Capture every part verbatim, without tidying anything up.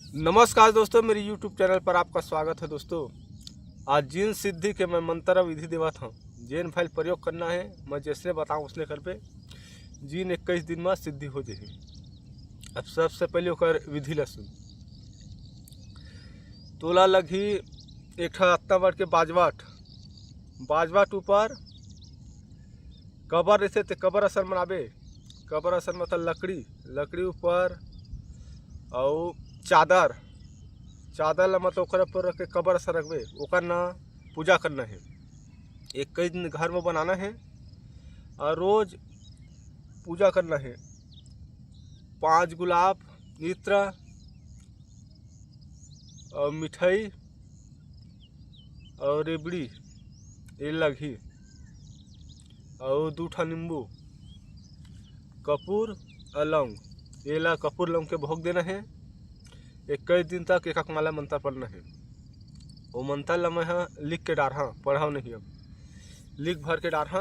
नमस्कार दोस्तों, मेरे YouTube चैनल पर आपका स्वागत है। दोस्तों, आज जिन सिद्धि के मैं मंत्र विधि देवत हूँ, जेन भाई प्रयोग करना है, मैं जैसने बताऊँ उसने करबे। जिन इक्कीस दिन में सिद्धि हो जाही। अब सबसे पहले ओकर विधि ला सुन। तोला लगही एक ठा अतना बड़ के बाजवाट, बाजवाट ऊपर कबर रहिथे ते कबर असन बनाबे। कबर असन मतलब लकड़ी, लकड़ी ऊपर अउ चादर, चादर ला मतलब ओकर ऊपर रख के कबर असन रखबे। ओकर ना पूजा करना है, इक्कीस दिन घर में बनाना है और रोज पूजा करना है। पांच गुलाब, इत्र और मिठाई और रेबड़ी, ये लगही, और दू ठा नींबू, कपूर और लौंग। ये ला कपूर लौंग के भोग देना है। इक्कीस दिन तक एक एक माला मंत्र पढ़ना है। वो मंत्र ला मैं ह लिख के डारहा, पढ़व नहीं, अब लिख भर के डारहा।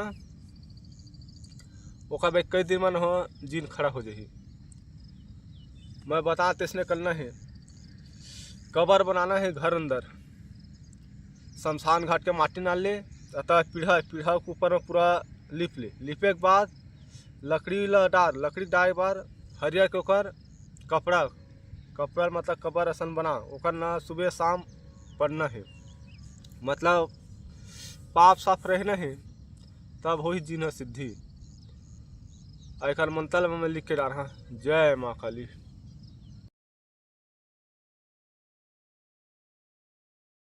ओकर बाद इक्कीस दिन मन हो जिन खड़ा हो जाही। मैं बता तैसने करना है, कबर बनाना है घर अंदर, शमशान घाट के माटी नाल ले, अतः पीढ़ा, पीढ़ा के ऊपर में पूरा लिप ले। लिपे के बाद लकड़ी ला डार, लकड़ी डारे के बाद हरियर के ओकर कपड़ा, कपड़ा मतलब कबर असन बना, ओकर ना सुबह शाम पढ़ना है, मतलब पाप साफ रहना है, तब होही जिन सिद्धि। एकर मंत्र ला मैं लिख के डारहा। जय माँ काली।